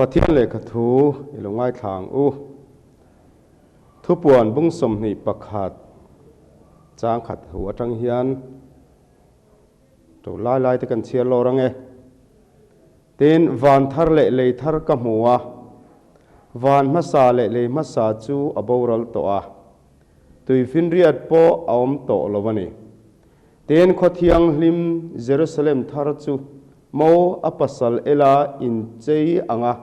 Pathian lehkha thu i lo ngaithla ang u. Thupuan bung 21 chang khat hu atang hian to lai lai te kan chhiar lawr ang e. Tin, van thar leh lei thar ka hmu a, van hmasa leh lei hmasa chu a boral tawh a, tuifinriat pawh a awm tawh lo a ni. Tin, khaw thianghlim Jerusalem thar chu mo a pasal ela inchei ang a,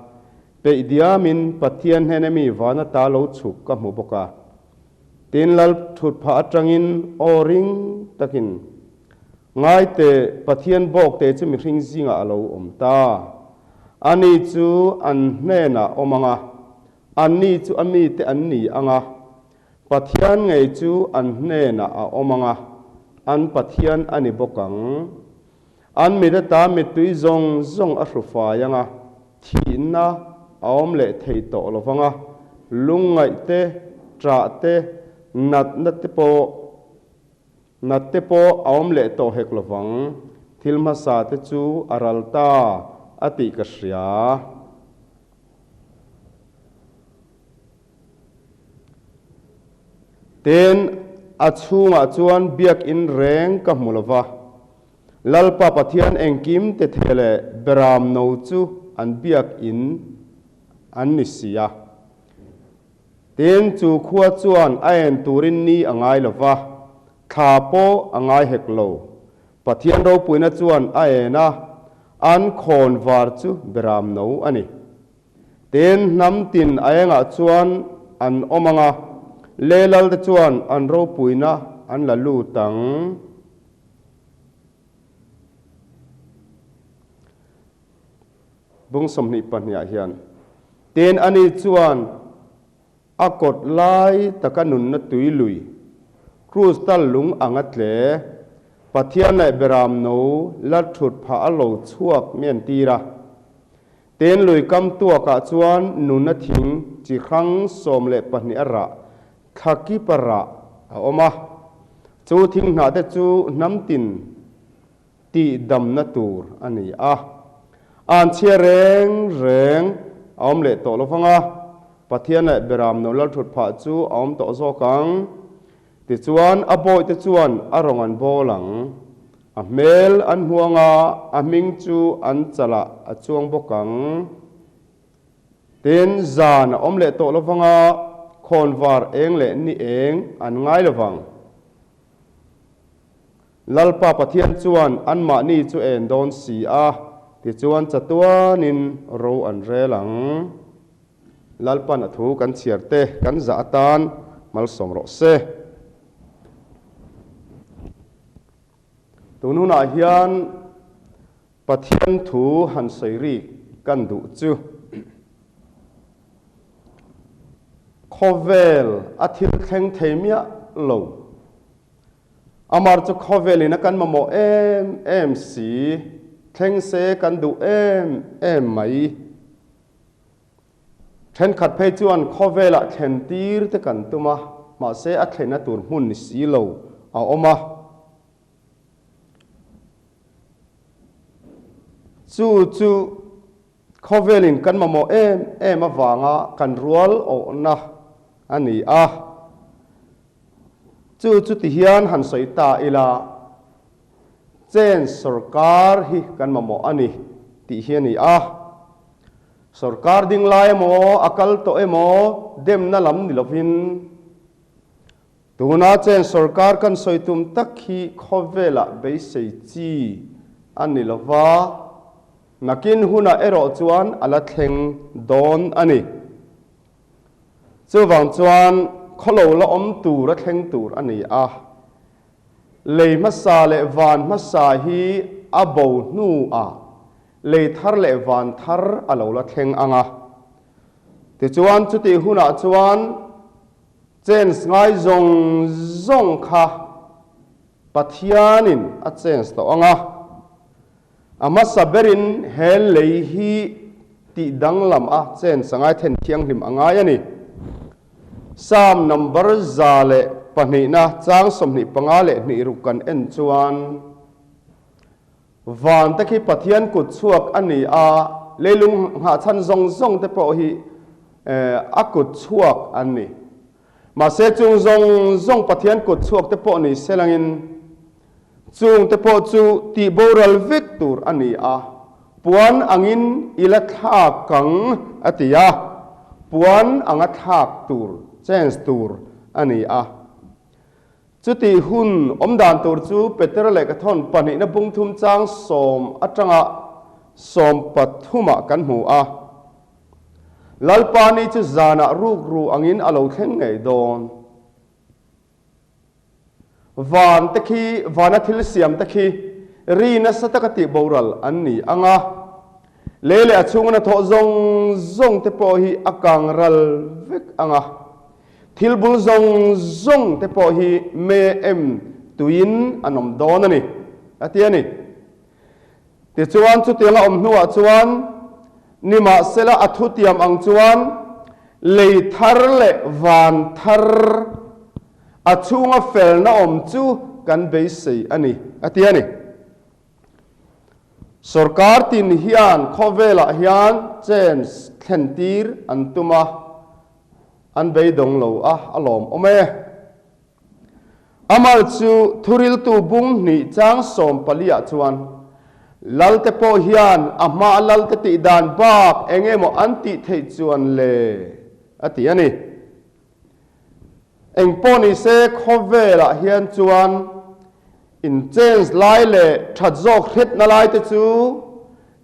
peih diamin Pathian hnena mi van ata lo chhuk ka hmu bawk a. Tin, lal thutphah atangin aw ring takin, Ngaite, Pathian bawkte chu mihring zingah a lo awm ta. Ani chu an hnenah awm ang a, anni chu a mite an ni ang a, Pathian ngei chu an hnenah a awm ang a, an Pathian a ni bawk ang. An mit ata mittui zawng zawng a hru fai ang a, thihna a awm leh thei tawh lo vang a, lungngaih te, ṭah te, natna te pawh Nat te pawh a awm leh tawh hek lovang, thil hmasa te chu a ral ta a tih ka hria. Tin, a chhungah chuan biakinn reng ka hmu lova, Lalpa Pathian engkim te thei leh beram no chu an biakinn an ni si a. Tin, chu khua chuan a en turin ni a ngai lo va, thla pawh a ngai hek lo. Pathian ropuina chuan a en a, an khawn var chu beram no a ni. Tin, hnam tin a engah chuan an awm ang a, Lelalte chuan an ropuina an la lut ang. Bung 22 ah hian tin ani chuan a kawt lai taka nunna tui lui, krustal lung anga tle, Pathian leh Beram no la thut phah a lo chhuak mi an tir a. Tin lui kam tuakah chuan nunna thing chi hrang 12 a rah, thla kip a rah a awm a. Chu thing hnah te chu hnam tin tih damna tur a ni a. An chhia reng reng a awm leh tawh lovang a, Pathian leh Beram no lal thut phah chu a awm tawh zawk ang. Tichuan a bawihte chuan a rawng an bawl ang. A hmel an hmuang a, a hming chu an chalah a chuang bawk ang. Tin, zan a awm leh tawh lovang a, khawnvar eng leh ni eng an ngai lovang. Lalpa Pathian chuan anmahni chu en dawn si a, tichuan chatuanin ro an rel ang. Lalpan a thu kan chhiar te kan zah atan malsawm rawh se. Tun hunah hian Pathian thu han sawi rik kan duh chu khawvel a thil thleng thei miah lo. Amar chu khawvelin a kan mamawh em em si, thleng se kan duh em em mai. Thenkhat phei chuan khawvelah thlen tir te kan tum a, mahse a thlenna tur hmun ni si lo a awm a. Chu chu khawvelin kan mamawh em em avanga kan rual awhna a ni a. Chu chu ti hian han sawi ta ila, chen sorkar hi kan mamawh a ni tih hi a ni a. Sorkar ding lai emaw, a kal tawh emaw demna lam ni lovin, tuna chen sorkar kan sawi tum tak hi khawvelah beisei chi a ni lova, nakin hunah erawh chuan a la thleng dawn a ni. Chuvang chuan khawlo la awm tur a thleng tur a ni a, lei hmasa leh van hmasa hi a bo hnuah lei thar leh van thar a lo la thleng ang a. Tichuan chutih hunah chuan chance ngai zawng zawng kha Pathianin a chance tawh ang a. A hmasa berin he lei hi tih danglam a chen sangai then thianghlim a ngai a ni. Psalm number 102 na chang 25 leh 2 ruk kan en chuan, Van te khi Pathian kut chhuak a ni a, Leilung nghahchhan zawng zawng te pawh hi a kut chhuak an ni. Mahse chung zawng zawng Pathian kut chhuak te pawh ni selangin chung te pawh chu tih boral vek tur a ni a, puan angin i la thlak ang a ti a, puan anga thlak tur, change tur, a ni a. Chutih hun awmdan tur chu Petera lehkhathawn pahnihna bungthum chang sawm atanga sawm pathumah kan hmu a. Lalpa ni chu zanah rukru angin a lo thleng ngei dawn. Van te khi, vana thil siam te khi ri nasa taka tih boral an ni ang a. Lei leh a chhunga hnathawh zawng zawng te pawh hi a kang ral vek ang a. Thil bul zawng zawng te pawh hi me em tuiin an awm dawn a ni, a ti a ni. Tichuan, chutiang a awm hnuah chuan nimahsela a thutiam ang chuan lei thar leh van thar a chhunga felna awm chu kan beisei a ni, a ti a ni. Sorkar tin hian khawvelah hian change thlentir an tum a, an beidawng lo a, a lawmawm e. Amal chu thuriltu bung hnih chang sawm paliah chuan, Lalte pawh hian a hmaa lalte tih dan bak eng emaw an tih theih chuan le, a ti a ni. Eng pawh ni se khawvelah hian chuan in change lai leh that zawk hretna lai te chu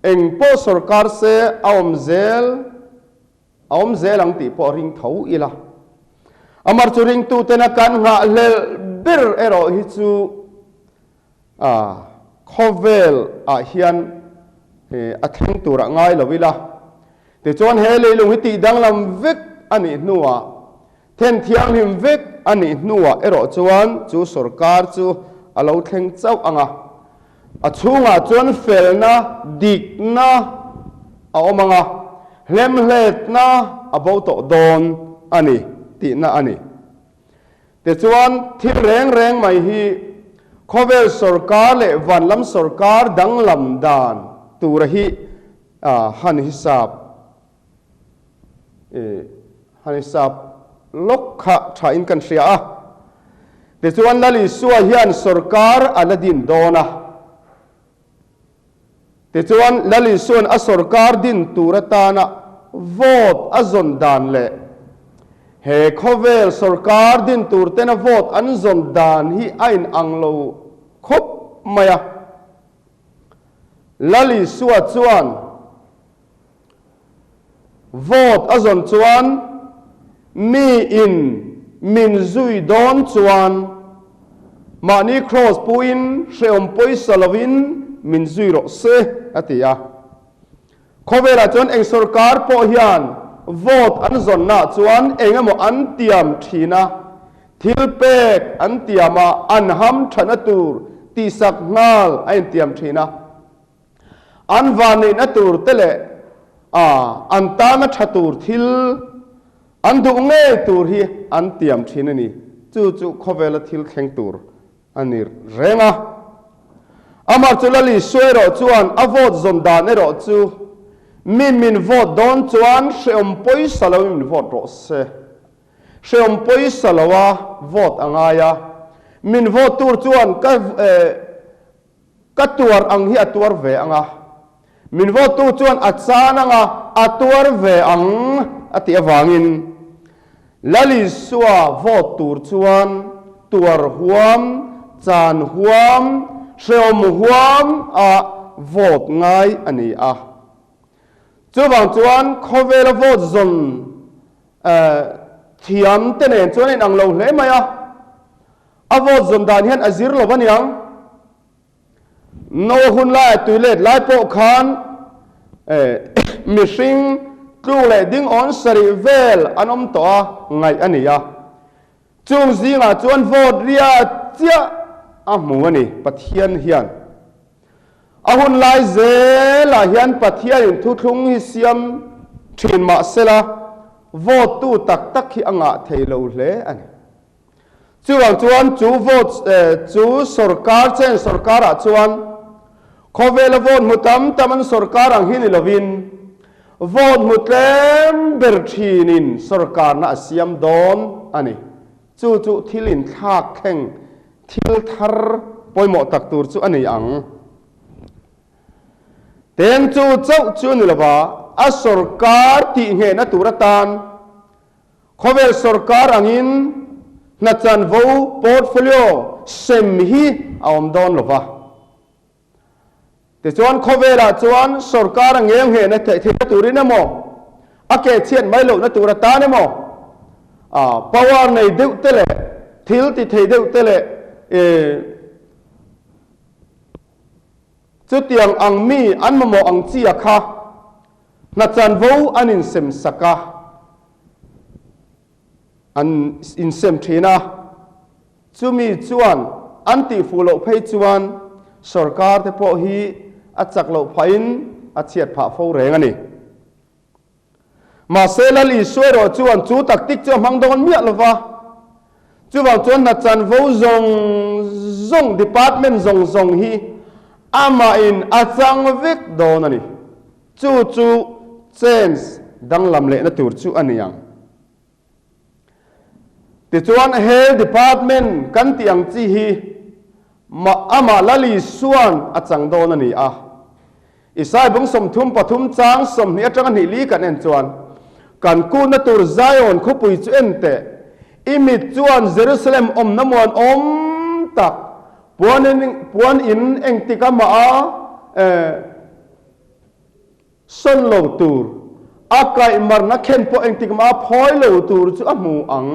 eng pawh sorkar se a awm zel A awm zel ang tih pawh ring tho ila. Amar chu ringtutena kan nghahhlelh ber erawh hi chu a khawvel ah hian a thleng turah ngai lo ila. Tichuan he leilung hi tih danglam vek a nih hnuah, then thianghlim vek a nih hnuah erawh chuan chu sorkar chu a lo thleng chauh ang a. A chhungah chuan felna, dikna a awm ang a, hlemhletna a bo tawh dawn a ni tihna a ni. Tichuan, thil reng reng mai hi khawvel sorkar leh vanlam sorkar danglam dan tura hi han hisap Han hisap lawk kha thain kan hria a. Tichuan Lal Isua hian sorkar a la din dawn a. Tichuan Lal Isua'n a sorkar din tur atana vote a zawn dan leh he khawvel sorkar din tur tena vote an zawn dan hi a inang lo khawp mai a. Lal Isua chuan Vote a zawn chuan mi in min zui dawn chuan mahni cross puin hrehawm pawisa lovin min zui rawh se a ti a. Khawvelah chuan eng sorkar pawh hian vote an zawnnaah chuan eng emaw an tiam thin a, thil pek an tiam a, an ham thana tur tihsak nghal a intiam thin a. An vanneihna tur te leh a an tana tha tur thil an duh ngei tur hi an tiam thin a ni. Chu chu khawvela thil thleng tur a ni reng a. Amah chu Lali Sua erawh chuan a vote zawn dan erawh chu mi min vote dawn chuan hrehawm pawisa loin min vote rawh se. Hrehawm pawisa loa vote a ngai a. Min vote tur chuan ka Ka tuar ang hi a tuar ve ang a, min vawttu chuan a chan ang a, a tuar ve ang a tih avangin Lal Isua vawt tur chuan tuar huam, chan huam, hrehawm huam a vawt ngai a ni a. Chuvang chuan khawvela vawt zawn thiam te nen chuan a inang lo hle mai a. A vote zawn dan hian a zir lo aniang. No hun laia tui let lai pawh khan mihring tluk leh ding awn sarih vel an awm tawh a ngaih a ni a. Chung zingah chuan vote ria chiah a hmu a ni Pathian hian. A hun lai zelah hian Pathianin thuthlung hi siam thin mahsela vote tu tak tak hi a ngah thei lo hle a ni. Chuvang chuan chu vote chu sorkar chen sorkarah chuan khawvela vote hmu tam tam an sorkar ang hi ni lovin. Vote hmu tlem ber thinin sorkarna a siam dawn a ni. Chu chu thil inthlak thleng thil thar pawimawh tak tur chu a ni ang. Teng chu chauh chu a ni lova, a sorkar tihnghehna tur atan khawvel sorkar angin hna chanvo, portfolio, sem hi a awm dawn lova. Tichuan khawvelah chuan sorkar a ngelnghehna theih theihna turin emaw, a ke chhiat mai lohna tur atan emaw, power nei deuh te leh thil ti thei deuh te leh chutiang ang mi an mamawh ang chi a kha hna chanvo an insem sak a, an insem thin a. Chumi chuan an tihfuh loh phei chuan sorkar te pawh hi a chak loh phahin a chhiat phah fo reng a ni. Mahse Lal Isua erawh chuan chu taktik chu a hmang dawn miah lova, chuvang chuan hna chanvo zawng zawng, department zawng zawng hi amahin a chang vek dawn a ni. Chu chu change danglam lehna tur chu a ni ang. Tichuan Health Department kan tih ang chi hi amah Lali Suan a chang dawn a ni a. Isai bung 33 chang 20 atanga hnih li kan en chuan, Kan kutna tur Zion khawpui chu en teh, i mit chuan Jerusalem awmna muan awm tak, puan in engtik amah a Sawn lo tur, a kaih marna khen pawh engtik mah a phawi lo tur chu a hmu ang.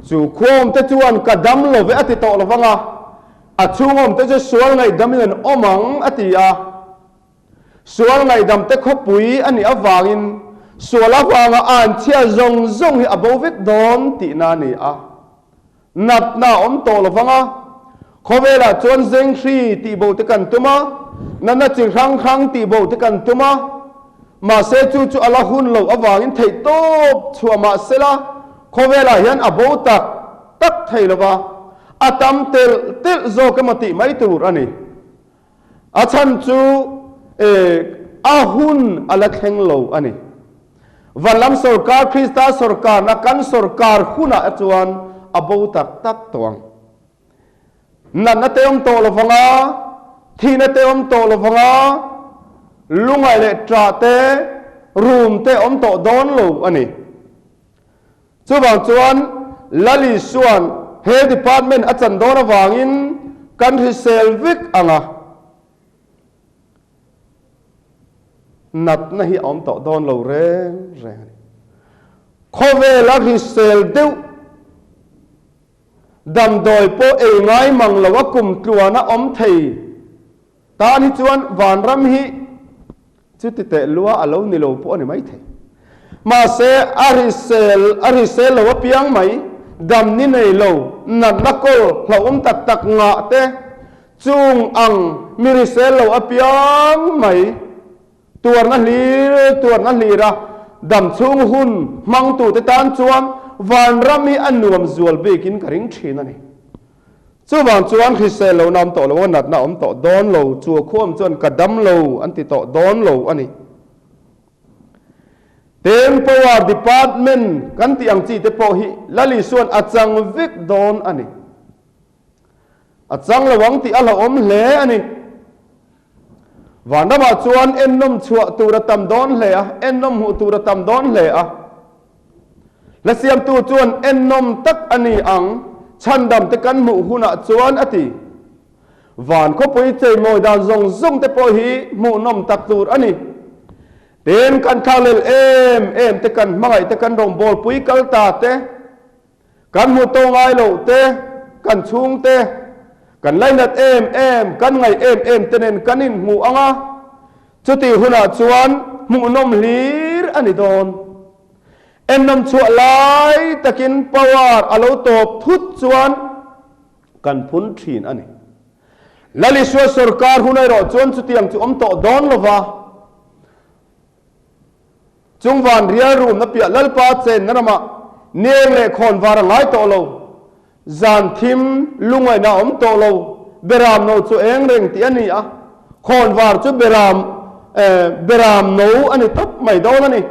Chu khuaawmte chuan ka dam lo ve a ti tawh lo vang a, a chhungawmte chu sual ngaihdam in an awm ang a ti a. Sual ngaihdamte khawpui a nih avangin sual avanga anchhia zawng zawng hi a bo vek dawn tihna a ni a. Natna a awm tawh lo vang a, khawvelah chuan zenghri tihbo te kan tum a, natna chi hrang hrang tihbo te kan tum a, mahse chu chu a la hun loh avangin theihtawp chhuah mah sela khawvelah hian a bo tak tak thei lo va, a tam telh telh zawk emaw tih mai tur a ni. A chhan chu a hun a la thleng lo a ni. Van lam sorkar, Krista sorkarna kan sorkar hunah chuan a bo tak tak tawh ang. Natna te awm tawh lovang a, thihna te awm tawh lovang a, lungaih leh ṭah te, rum te awm tawh dawn lo a ni. Chuvang chuan Lal Isua'n he department a chan dawn avangin kan hrisel vek ang a, natna hi a awm tawh dawn lo reng reng a ni. Khawvela hrisel deuh damdawi pawh ei ngai mang lo a kum tluan a awm thei tan hi chuan vanram hi Chuti teh lua a lo ni lo pawh a ni maithei. Mahse, a hrisel a hrisel lo apiang mai, dam ni nei lo, natna kawl hlauhawm tak tak ngah te, chung ang mi hrisel lo apiang mai, tuarna hlir tuarna hlira dam chhung hun hmangtute tan chuan vanram hi a nuam zual bikin ka ring thin a ni. Chuvang chuan hrisel lohna awm tawh lo a, natna awm tawh dawn lo, chu a khuam chuan ka dam lo an ti tawh dawn lo a ni. Teng Power Department kan tih ang chi te pawh hi Lal Isua'n a chang vek dawn a ni. A chang lo ang tih a hlauhawm hle a ni. Vanramah chuan ennawm chhuah tur a tam dawn hle a, ennawm hmuh tur a tam dawn hle a. Hla siamtu chuan ennawm tak a ni ang, chhandam te kan hmuh hunah chuan a ti. Van khawpui cheimawi dan zawng zawng te pawh hi hmuhnawm tak tur a ni. Tin, kan thlahlel em em te, kan hmangaih te, kan rawngbawlpui kal ta te, kan hmuh tawh ngai loh te, kan chhung te, kan lainat em em, kan ngaih em em te nen kan inhmuh ang a, chutih hunah chuan hmuhnawm hlir a ni dawn. Ennawm chhuah lai takin power a lo tawp thut chuan kan phun thin a ni. Lal Isua sorkar hun erawh chuan chutiang chu awm tawh dawn lo va, chung van rial rumna piah Lalpa chenna ramah neng leh khawn var a ngai tawh lo, zan thim lungaihna a awm tawh lo, beram no chu eng reng tih a ni a, khawn var chu beram. Beram no a ni tawp mai dawn a ni.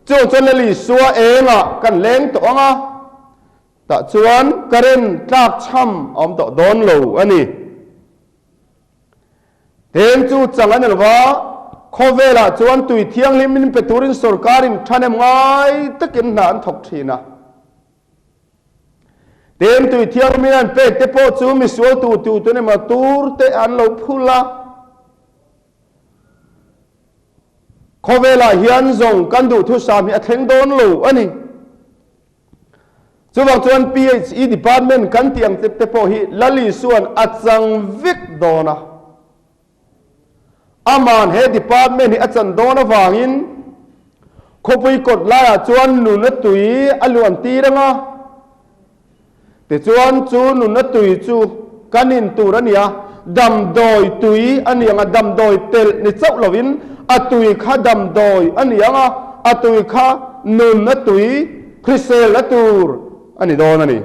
Chung chuan Lal Isua engah kan leng tawh ang a, tah chuan current tlak chham a awm tawh dawn lo a ni. Heng chu chang a ni lova, khawvelah chuan tui thianghlim in pe turin sorkarin thahnem ngai takin hna an thawk thin a. Tin, tui thianghlim in an pek te pawh chu misual tu tu ten emaw tur te an lo phul a. Khawvelah hian zawng kan duhthusam hi a thleng dawn lo a ni. Chuvang chuan PHE department kan tih ang te pawh hi Lal Isua'n a chang vek dawn a. Aman he department hi a chan dawn avangin khawpui kawt laiah chuan nuna tui a luan tir ang a. Tichuan chu nuna tui chu kan in tur a ni a, damdawi tui a ni ang a, damdawi telh ni chauh lovin a tui kha damdawi a ni ang a, a tui kha nuna tui hriselna tur a ni dawn a ni.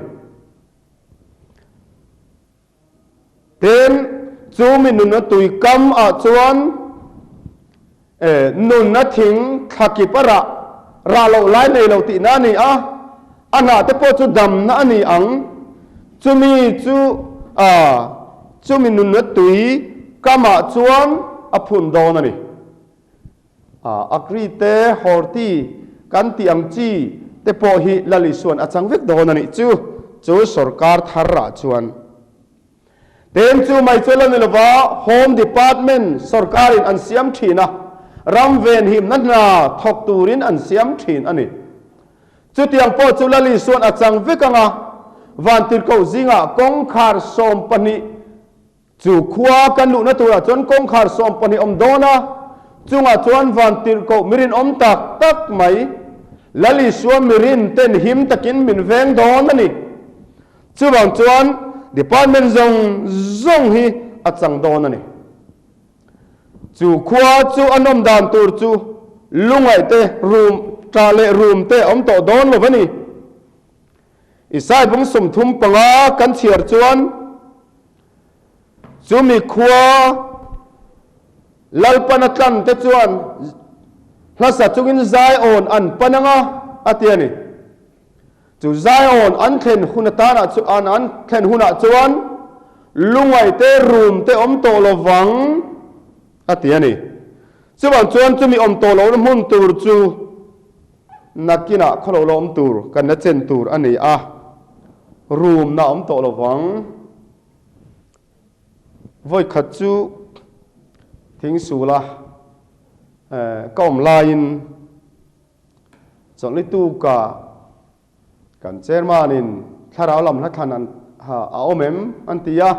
Tin, chu mi nuna tui kam ah chuan nunna thing thla kip a rah, rah loh lai nei lo tihna a ni a, a hnah te pawh chu damna a ni ang. Chumi chu chumi nunna tui kam ah chuan a phun dawn a ni. Agri te, Horti kan tih ang chi te pawh hi Lal Isua'n a chang vek dawn a nih chu, chu sorkar thar ah chuan. Peng chu mai chu la ni lova Home Department sorkarin an siam thin a, ram venhimna hna thawk turin an siam thin a ni. Chutiang pawh chu Lal Isua'n a chang vek ang a, Vantirhkoh zingah kawngkhar 12 chu khua kan luhna turah chuan kawngkhar 12 awm dawn a, chungah chuan Vantirhkoh mirinawm tak tak mai Lal Isua mirin ten him takin min veng dawn a ni. Chuvang chuan department zawng zawng hi a chang dawn a ni. Chu khua chu a nawm dan tur chu lungaih te, rum tah leh rum te a awm tawh dawn lo a ni. Isai bung 35 kan chhiar chuan chumi khua Lalpan a tlan te chuan hlasa chungin Zion an pan ang a, a ti a ni. Chu Zion an thlen hun atana chu an an thlen hunah chuan lungaih te rum te awm tawh lo vang a ti a ni. Chuvang chuan chumi awm tawh lohna hmun tur chu nakinah khawlo la awm tur kan la chen tur a ni a, rumna awm tawh lo vang. Vawi khat chu Thingsula ka awm laiin Chawlhni tuka kan chairman-in thlarau lam hla thlan a awm em an ti a,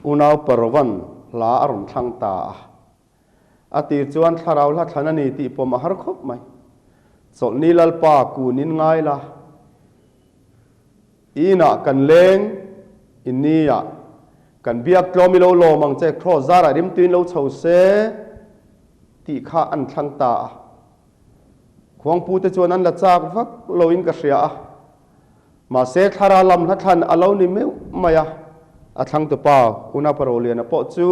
unau Parovan hla a rawn thlang ta a. A tir chuan thlarau hla thlan a ni tih pawm a har khawp mai. Chawlhni Lalpa kunin ngai la, inah kan leng, i nia, kan biak tlawm i lo lawm ang che, kraws zarah rimtuin lo chho se, tih kha an thlang ta a. Khuangpute chuan an la chak vak loin ka hria a. Mahse thlarau lam hla thlan a lo ni meuh mai a. A thlangtupa Unapa Roliana pawh chu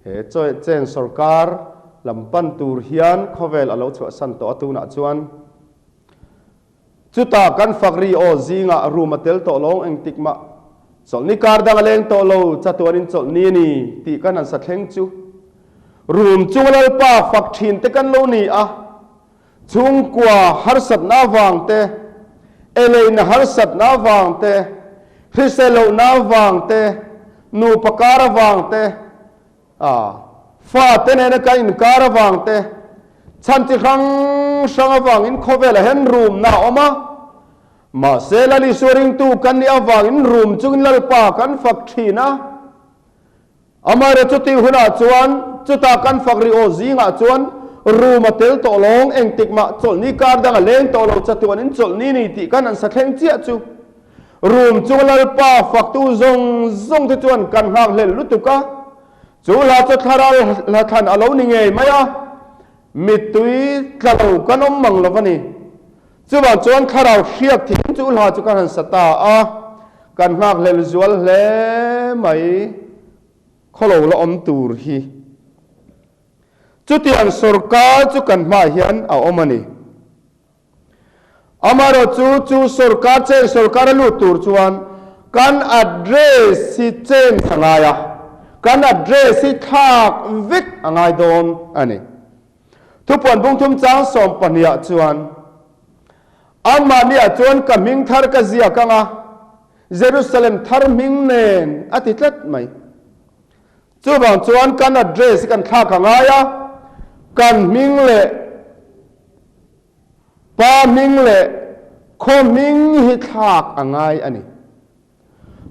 he chen sorkar lam pan tur hian khawvel a lo chhuahsan tawh a tunah chuan. Chutah kan fak ri aw zingah room a tel tawh lawng engtik mah chawlhni kar dang a leng tawh lo chatuanin chawlhni a ni tih kan han sa thleng chu room chunga lalpa fak thin te kan lo ni a, chhungkua harsatna avang te, eleina harsatna avang te, hrisel lohna avang te, nupa kar avang te, A fate nena ka inkar avang te, chhan chi hrang hrang avangin khawvelah hian rumna a awm a. Mahse, Lal Isua ringtu kan nih avangin rum chungin Lalpa kan fak thin a. Amaherawh chutih hunah chuan, chutah kan fak ri aw zingah chuan rum a tel tawh lawng, engtik mah chawlhni kar dang a leng tawh lo, chatuanin chawlhni ni tih kan han sa thleng chiah chu. Rum chunga Lalpa faktu zawng zawng te chuan kan nghak hlel lutuk a, chu hla chu thlarau hla thlan a lo ni ngei mai a, mittui tla lo kan awm mang lo a ni. Chuvang chuan thlarau hriak thing chu hla chu kan han sa ta a, kan nghak hlel zual hle mai, khawlo la awm tur hi. Chutiang sorkar chu kan hmaah hian a awm a ni. Amaherawhchu, chu sorkar cheng sorkar a lut tur chuan kan address hi change a ngai a, kan address hi thlak vek a ngai dawn a ni. Thupuan bungthum chang sawmpahniah chuan, Anmahniah chuan ka hming thar ka ziak ang a, Jerusalem thar hming nen a ti tlat mai. Chuvang chuan kan address hi kan thlak a ngai a, kan hming leh pa hming leh khaw hming hi thlak a ngai a ni.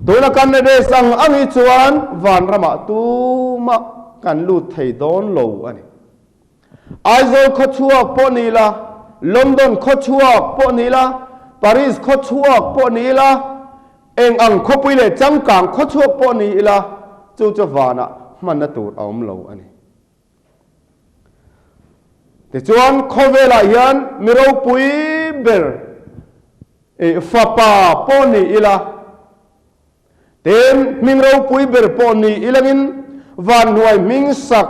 Tuna kan address ang ang hi chuan vanramah tumah kan lut thei dawn lo a ni. Aizawl khawchhuak pawh ni la, London khawchhuak pawh ni la, Paris khawchhuak pawh ni ila, eng ang khawpui leh changkang khawchhuak pawh ni ila, chu chu vanah hmanna tur a awm lo a ni. Tichuan, khawvelah hian mi ropui ber fapa pawh ni ila, Tin, hming ropui ber pawh ni ilangin vanhnuai hming sak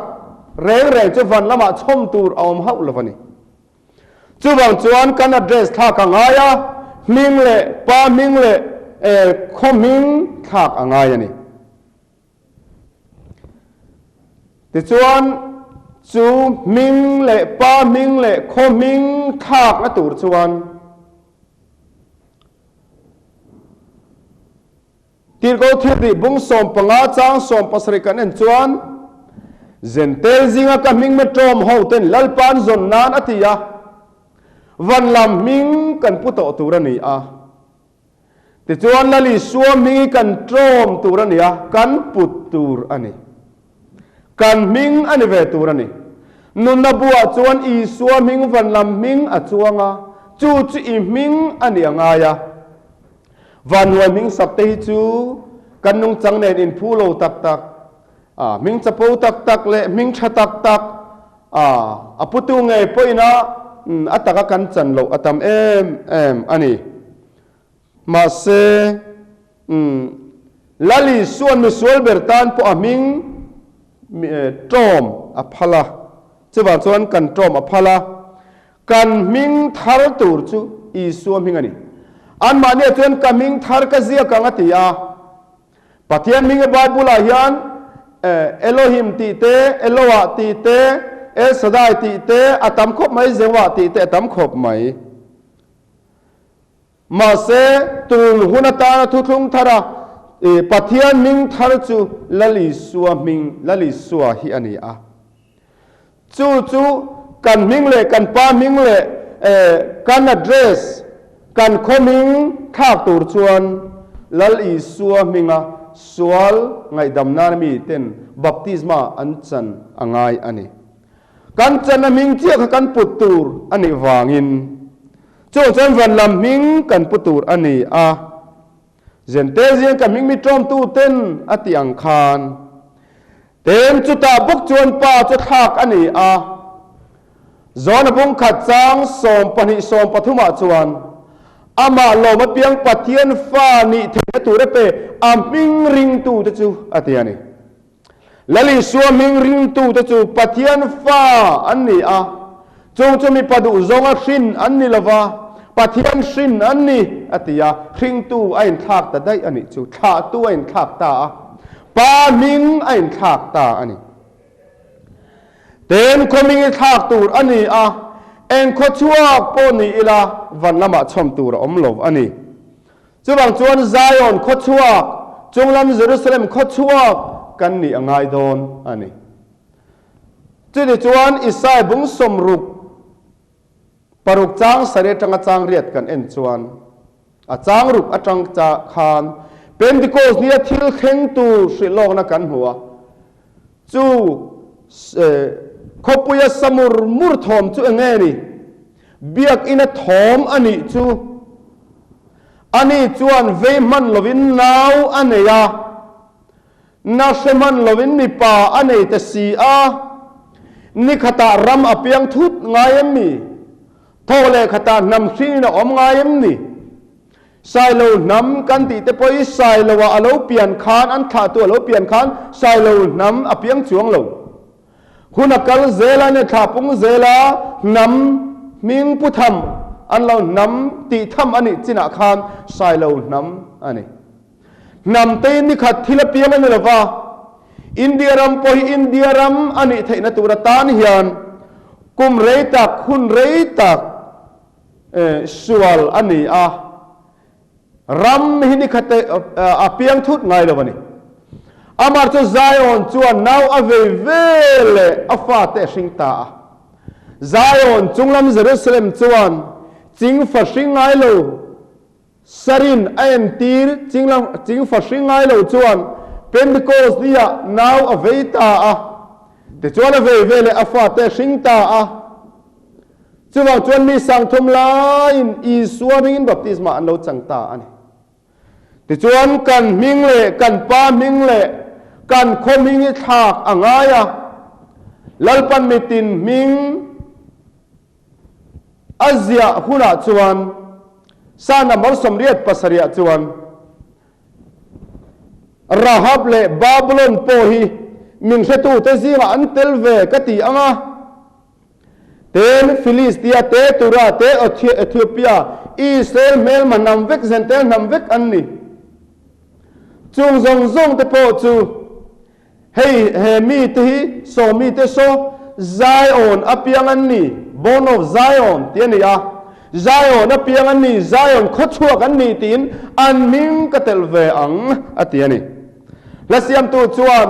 reng reng chu van lamah chhawm tur a awm hauh lo a ni. Chuvang chuan kan address thlak a ngai a, hming leh pa hming leh khaw hming thlak a ngai a ni. Tichuan, chu hming leh pa hming leh khaw hming thlakna tur chuan, Tirhkoh thilrih bung 15 chang 17 kan en chuan, Zentel zinga ka hming metawm ho ten Lalpa'n zawn nan a ti a, van lam hming kan pu tawh tur a ni a. Tichuan Lal Isua hming hi kan tawm tur a ni a, kan put tur a ni. Kan hming a ni ve tur a ni. Nunna buah chuan Isua hming van lam hming a chuang a, chu chu i hming a ni a ngai a. Vanhnuai hming sak te hi chu kan nungchang nen inphu lo tak tak, a hming chapo tak tak leh hming tha tak tak a a putu ngei pawhin a a taka kan chan loh a tam em em a ni. Mahse, umm, Lal Isua'n misual ber tan pawh a hming ṭawm a phal a. Chuvang chuan kan ṭawm a phal a, kan hming thar tur chu Isua hming a ni. Anmahniah chuan ka hming thar ka ziak ang a ti a. Pathian hming Bible-ah hian Elohim tih te, Eloah tih te, El Shaddai tih te a tam khawp mai, Jehovah tih te a tam khawp mai. Mahse, tun hun atana thuthlung thara Pathian hming thar chu Lal Isua hming, Lal Isua hi a ni a. Chu chu kan hming leh kan pa hming leh kan address, kan khaw hming thlak tur chuan Lal Isua hminga sual ngaihdam nana miten baptisma an chan a ngai a ni. Kan channa hming chiah kha kan put tur a nih vangin Chung chuan van lam hming kan pu tur a ni a, Zentel ziang ka hming mi ṭawmtu ten a tih ang khan. Tin, chutah bawk chuan pa chu thlak a ni a, Zawna bung khat chang 12 13 ah chuan amah lawm apiang Pathian fa nih theihna tur a pe a hming ringtute chu a ti a ni. Lal Isua hming ringtute chu Pathian fa an ni a, chung chu mipa duhzawnga hrin an ni lova, Pathian hrin an ni, a ti a, hringtu a inthlak ta daih a nih chu, thlahtu a inthlak ta a, Pa hming a inthlak ta a ni. Tin, khaw hming i thlak tur a ni a, eng khaw chhuak pawh ni ila van lamah chhawm tur a awm lo a ni. Chuvang chuan Zion khawchhuak, chunglam Jerusalem khawchhuak kan nih a ngai dawn a ni. Chutichuan Isai bung 66 chang sarih atanga chang riat kan en chuan, a chang ruk atang khan Pentecost nia thil thleng tur hrilhlawkna kan hmu a. Chu khawpuia sa mur mur thawm chu eng nge ni? Biakina thawm a nih chu. Ani chuan vei hman lovin nau a nei a, na hre hman lovin mipa a nei ta si a. Ni khatah ram a piang thut ngai em ni? Thaw leh khatah hnam hringin a awm ngai em ni? Sailo hnam kan tih te pawh hi Sailoah a lo pian khan, an thlahtu a lo pian khan Sailo hnam a piang chuang lo. Hun a kal zel a, ni thla pung zel a, hnam hming pu tham an lo hnam tih tham a nih chinah khan Sailo hnam a ni. Hnam tein ni khat thil a piang a ni lo va, India ram pawh hi India ram a nih theihna tur atan hian kum rei tak, hun rei tak sual a ni a, Ram hi ni khat a piang thut ngai lo a ni. Amah chu Zion chuan nau a vei ve leh a fate a hring ta a. Zion chunglam Jerusalem chuan chingfa hring ngai lo sarin a entir chingfa hring ngai lo chuan Pentecost ni ah nau a vei ta a. Tichuan a vei ve leh a fate a hring ta a. Chuvang chuan mi sangthum laiin Isua hmingin baptisma an lo chang ta a ni. Tichuan kan hming leh kan pa hming leh kan khaw hming hi thlak a ngai a, Lalpan mitin hming a ziah hunah chuan Sa number 87 ah chuan Rahab leh Babulon pawh hi min hretute zingah an tel ve ka ti ang a. Tin, Filistia te, Tura te, Ethiopia, Israel hmelma hnam vek, Zentel hnam vek an ni. Chung zawng zawng te pawh chu hei he mite hi saw mite saw Zion apiang an ni, Born of Zion tih a ni a, Zion apiang an ni, Zion khawchhuak an ni tiin an hming ka telh ve ang a ti a ni. Hla siamtu chuan,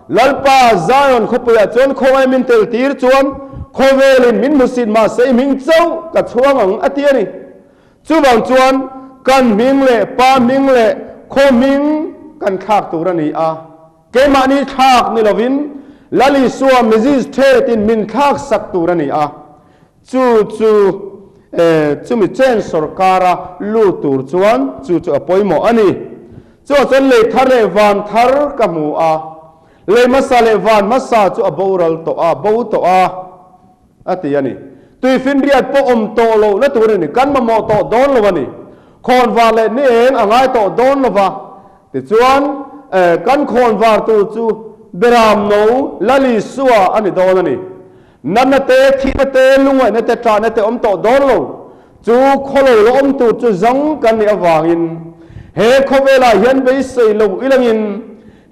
Lalpa, Zion khawpuiah chuan khawngaih min tel tir chuan khawvelin min hmusit mah se i hming chauh ka chhuang ang, a ti a ni. Chuvang chuan kan hming leh Pa hming leh khaw hming kan thlak tur a ni a. Keimahni thlak ni lovin Lal Isua Mizisthet-in min thlak sak tur a ni a. Chu chu chumi chen sawrkara lut tur chuan chu chu a pawimawh a ni. Chuvang chuan lei thar leh van thar ka hmu a, lei hmasa leh van hmasa chu a boral tawh a, bo tawh a, a ti a ni. Tuifinriat pawh awm tawh loh na tur a ni, kan mamawh tawh dawn lo a ni. Khawnvar leh ni eng a ngai tawh dawn lo va, tichuan kan khawnvar tur chu Beram no Lalisua a ni dawn a ni. Natna te, thihna te, lungaihna te, ṭahna te awm tawh dawn lo. Chu khawlo la awm tur chu zang kan nih avangin he khawvelah hian beisei lo ilangin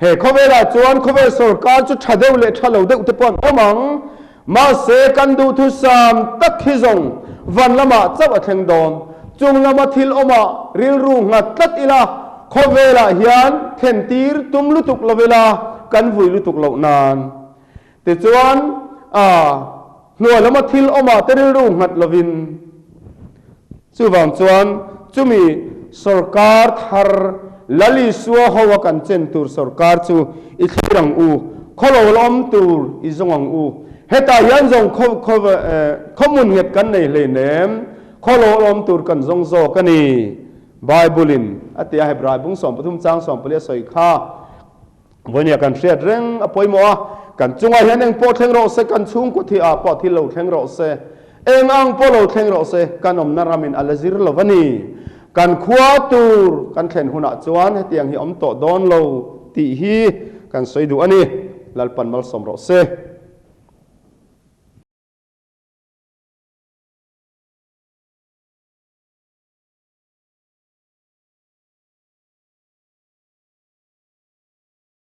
he khawvelah chuan khawvel sawrkar chu ṭha deuh leh ṭha lo deuh te pawh an awm ang. Mahse kan duhthusam tak hi zawng van lamah chauh a thleng dawn. Chung lama thil awmah rilru nghat tlat ila khawvelah hian thlentir tum lutuk lo ila kan vui lutuk loh nan. Tichuan, a hnuai lama thil awmah te rilru nghat lovin, chuvang chuan chumi sawrkar thar Lal Isua hoa kan chen tur sawrkar chu i thlir ang u, khawlo la awm tur i zawng ang u. Hetah hian zawng khawmun nghet kan nei hleinem, khawlo la awm tur kan zawng zawk a ni. Bible-in a ti a, Hebrai bung 13 chang 14 a sawi kha. Vawinia kan hriat reng a pawimawh a, kan chungah hian eng pawh thleng rawh se, kan chhungkaw thih ah pawh thil lo thleng rawh se, eng ang pawh lo thleng rawh se, kan awmna ramin a la zir lo a ni. Kan khua tur kan thlen hunah chuan hetiang hi awm tawh dawn lo tih hi kan sawi duh a ni. Lalpan malsawm rawh se.